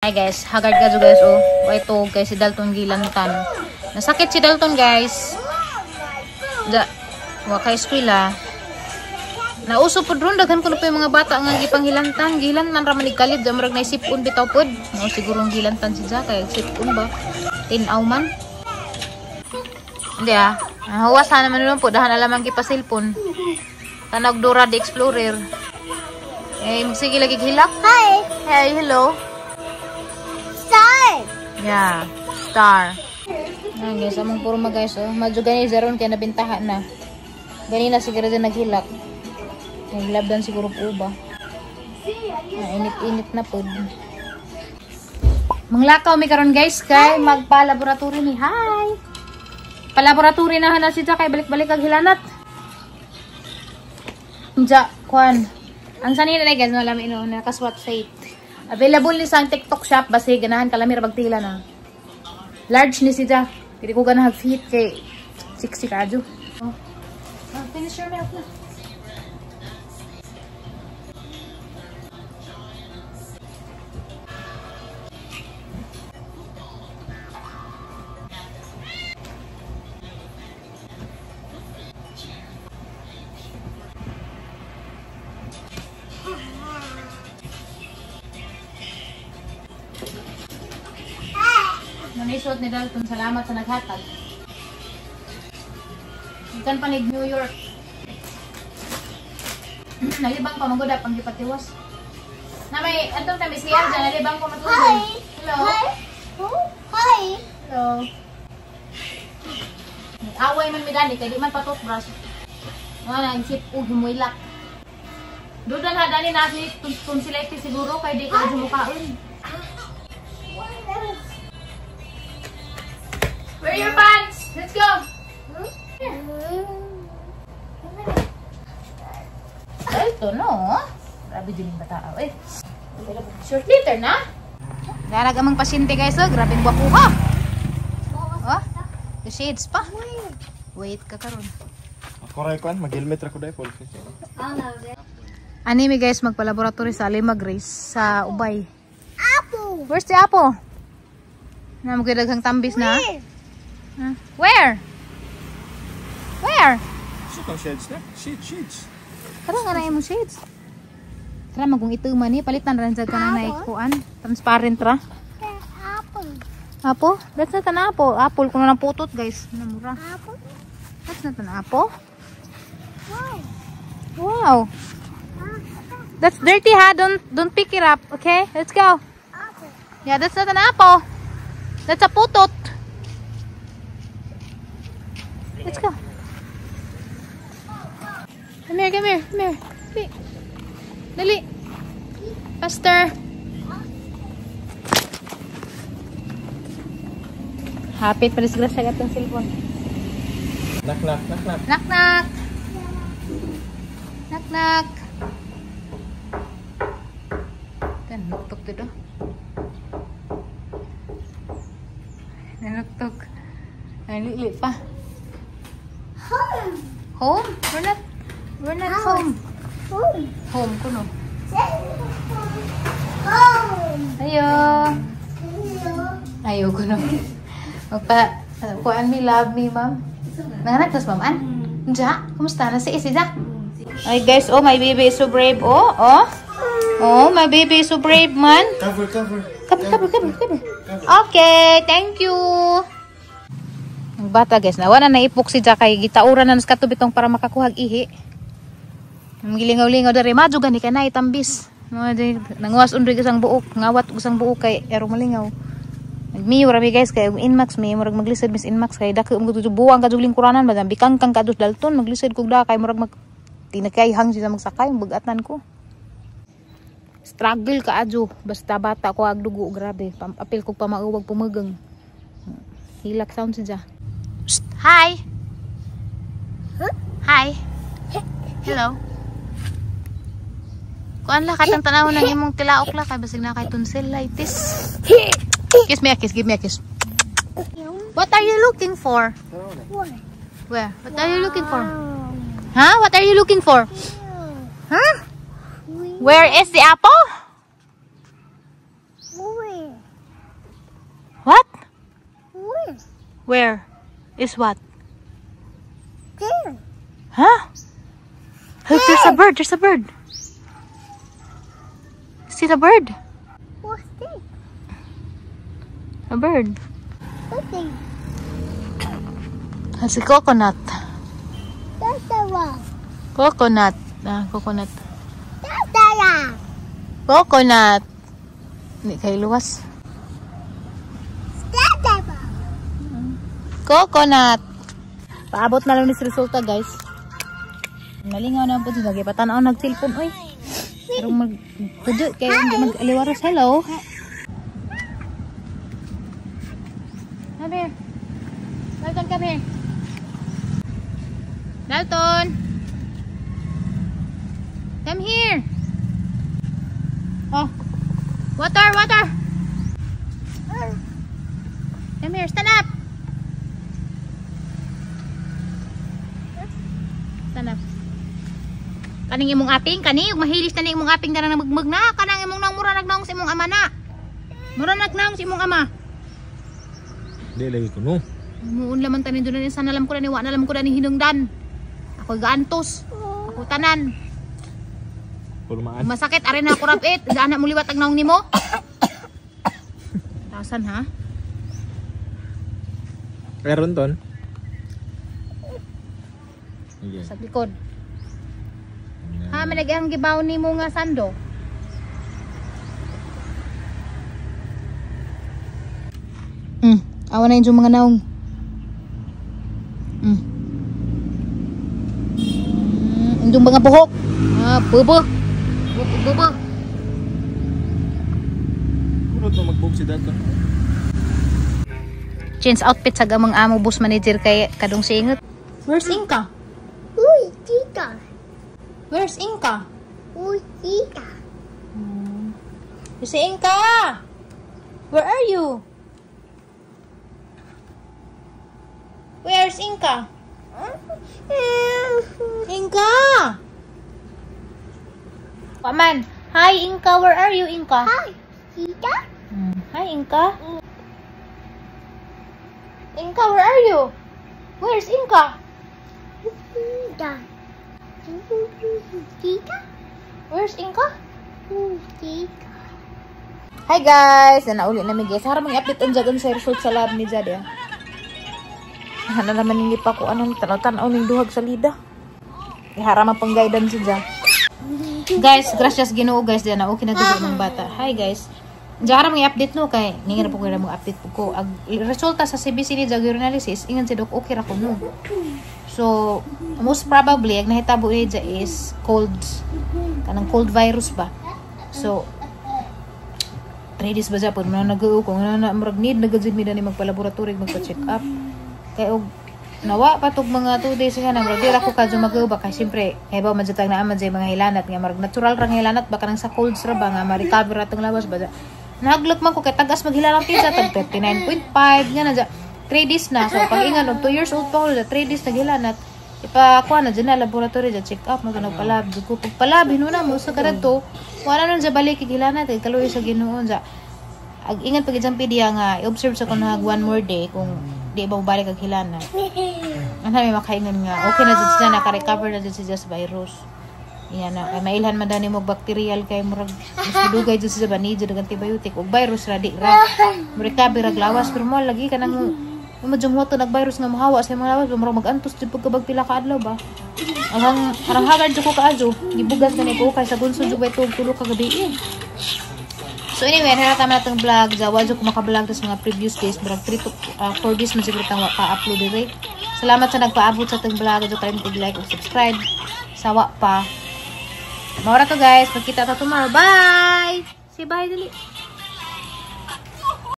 Hi guys, haggard ka guys oh. Ito guys si Dalton gilantan. Nasakit si Dalton guys. Da wa kay eskwela. Nauso pod ron daghan kuno pa yung mga bata nga gipanghilantan, gilantan ra man kalib da murag naisip-on bitaw pod. No siguro ang gilantan si Jack kay sipon ba. Tin-aw man. Hindi ah. Huwas na naman nun po dahan alamang gipa-cellphone. Tanag Dora the Explorer. Eh sige lagi hilak. Hi. Hey, hello. Star. Yeah, star. Ayan guys, among purma guys oh. Madyo gani zeron kaya nabintahan na. Ganina siguro din naghilak. Naglabdan siguro po ba. Ah, init-init na po. Manglakaw mi karon guys kay magpa-laboratory ni. Hi. Pa-laboratory na hana si kay balik-balik ag hilanat. Ja, kwan. Ang sanina na guys, wala mi ino nakaswat site. Available ni sa TikTok shop basi ganahan kalami ra bagtila na. Large ni siya. Dili ko ganahan fit kay 60 kadyo. Oh. Oh, finish your milk na. Nanisot ni Dalton, salamat sa naghatag. Ikan pa ni New York. Nalibang pa maguda pang gipatiwas. Na may antong kami siya dyan, nalibang pa matulog. Hi. Hello. Hi. Hi. Hello. Nag-away man mi dani kay di man pa toothbrush. Mga nang sip og humuilak. Dudan ha dani na si tonsillitis siguro kay di ka jumukaon. Wear your pants! Let's go! Ito no? Grabe din yung bata. Eh. Short later na? Darag amang pasyente guys. Oh. Grabe yung gwapo ha. Oh? The shades pa. Wait ka karon. Ako rin kuan, mag-helmet ra ko dahil. Ani mi guys, magpa-laboratory sa Alima Grace sa Ubay. Apple! Where's the apple? Na magdaghang tambis na. Huh? Where? Where? Shit ang shades na. Shades, shades. Tara nga na imong shades. Tara magong ituman ni palitan ra jud ka na naikuan. Transparent ra. Apple. Apple? That's not an apple. Apple kuno nang putot guys. Namura. Apple? That's not an apple. Wow. Wow. That's dirty ha. Don't pick it up, okay? Let's go. Apple. Yeah, that's not an apple. That's a putot. Let's go. Come here, come here, come here. Dali. Dali. Faster. Hapit pa disgrasya gatong cellphone. Knock, knock, knock, knock. Knock, knock. Knock, knock. Kan nuktok dito. Nanuktok. Ay, lili pa. Home. Home? We're not home. Home. Home kuno. Home. Ayo. Ayo kuno. Magpa kuan mi love me ma'am. Nanganak tas ma'am an. Ja, kumusta na si Isi ja? Ay guys, oh my baby is so brave. Oh, oh. Oh, my baby is so brave man. Cover, cover. Cover, cover, cover, cover. Okay, thank you. Ang bata guys, nawa na naipok si Jack kay gitauran na nas katubitong para makakuhag ihi. Ang gilingaw-lingaw dere, madyo gani kay nay tambis. Nanguwas undoy isang buok, ngawat isang buok kay ero malingaw. Nagmiyo rami guys kay inmax mi murag maglisod mis inmax kay dako mo tudto buwang kadtong lingkuranan ba bikangkang kadto Dalton maglisod kog da kay murag mag tinakay hang siya magsakay bugatan ko. Struggle ka adyo basta bata ko ag dugo grabe apil kog pamauwag pumagang. Hilak sound siya. Psst, hi. Huh? Hi. Hello. Kuan la katang tan-awon ng imong tilaok la kay basig na kay tonsillitis. Kiss me a kiss, give me a kiss. What are you looking for? Where? Where? What are you looking for? Huh? What are you looking for? Huh? Where is the apple? Where? Where? Is what? There. Huh? Look, there's a bird. There's a bird. See the bird? What's this? A bird. What's this? That's a coconut. That's the one. Coconut. Ah, coconut. That's the one. Coconut. Hindi kayo luwas. That's the one. Coconut. Paabot na lang ni resulta, guys. Malingaw na po sila. Patanaw nag-cellphone, oy. Pero mag tujo kayo hindi mag-aliwaros. Hello. Come here. Dalton, come here. Dalton. Come here. Oh. Water, water. Come here, stand up. Stand up. Kaning imong aping, kani ug mahilis na ni imong aping dara nagmugmug na kanang imong nang mura nagnaong sa imong ama na. Mura nagnaong sa imong ama. Di lagi ko no. Muun laman tanin doon ni sana alam ko na ni wa na alam ko na ni hinungdan. Ako gaantos. Ako tanan. Pulmaan. Masakit are na ako rapit. Daan na mo liwat ang naong nimo. Tasan ha? Meron ton. Yeah. Sa likod. Ha, manag ang gibaw nimo nga sando. Awa na yung mga naong. Yung mga buhok. Ah, bubo. Bubo. Kurot mo magbog si Dalton. Change outfit sa gamang amo bus manager kay kadong singot. Where's Inka? Uy, tita. Where's Inka? Uy, tita. Si Inka! Where are you? Where's Inka? Inka! Paman. Hi, Inka. Where are you, Inka? Hi, tita. Hi, Inka. Inka, where are you? Where's Inka? Tita. Tita. Where's Inka? Tita. Hi guys! Nauli namin guys. Harap mang i-update ang jagon sa result sa lab ni Jad. Ano naman hindi pa ko anong tanaw-tanaw ning duhag sa lida. Ihara man pang guidance si Jad. Guys, gracias Ginoo guys diyan na okay na gud ng bata. Hi guys. Diyan mang i-update no kay ningira po ko mo update po ko. Ag resulta sa CBC ni Jad urinalysis ingon si Doc okay ra ko no. So, most probably ang nahitabo ni Jad is cold, kanang cold virus ba. So 3 days ba siya po, na nag-uo ko, na murag need, nag-gym mi na ni magpa-laboratory, magpa-check up. Kaya og nawa pa tog mga 2 days nga na, murag di ra ko kadyo mag-uo ba, kaya siyempre, kaya ba, madyatag na aman dyan mga hilanat, nga murag natural rang hilanat, baka nang sa colds ra ba, nga ma-recover atong lawas ba dyan. Nahaglok man ko, kaya tagas maghilanat yun tag 39.5, nga na dyan. 3 days na, so pag ingan, og 2 years old pa ko, 3 days naghilanat, ipakuha na dyan na, laboratory dyan, check up, magpalab, dyan ko, pagpalab, hinuna mo, sa kadto, wala nun dyan balik, hilanat, eh, kaluoy sa Ginoo dyan. Ag ingat pag isang pedia nga, i-observe sa kung nag one more day, kung di ba mabalik ang hilana. Ang dami makaingan nga, okay na dyan siya, naka-recover na dyan siya sa virus. Iyan na, kay mailhan man dani mo bacterial, kay murag, mas dugay dyan siya ba, ni dyan antibiotic, og virus ra, di ra, recover ra lawas, pero mo, lagi ka nang, madyong wato nag-virus nga mahawa sa imong lawas, murag mag-antos dyan pagkabag pila ka adlaw ba. Ang harang hagad dyan ko kaadyo, gibugas na ni ko, kay sa gunso dyan ba ito, tulo ka gabi eh. So anyway, harata man natong vlog. Jawa jud ko maka-vlog sa mga previous days, murag 3 to 4 days man siguro tang pa-upload dire. Salamat sa nagpaabot sa atong vlog. Adyo kalimot og like ug subscribe. Sawa pa. Mao ra to guys, magkita ta tomorrow. Bye. Say bye dali.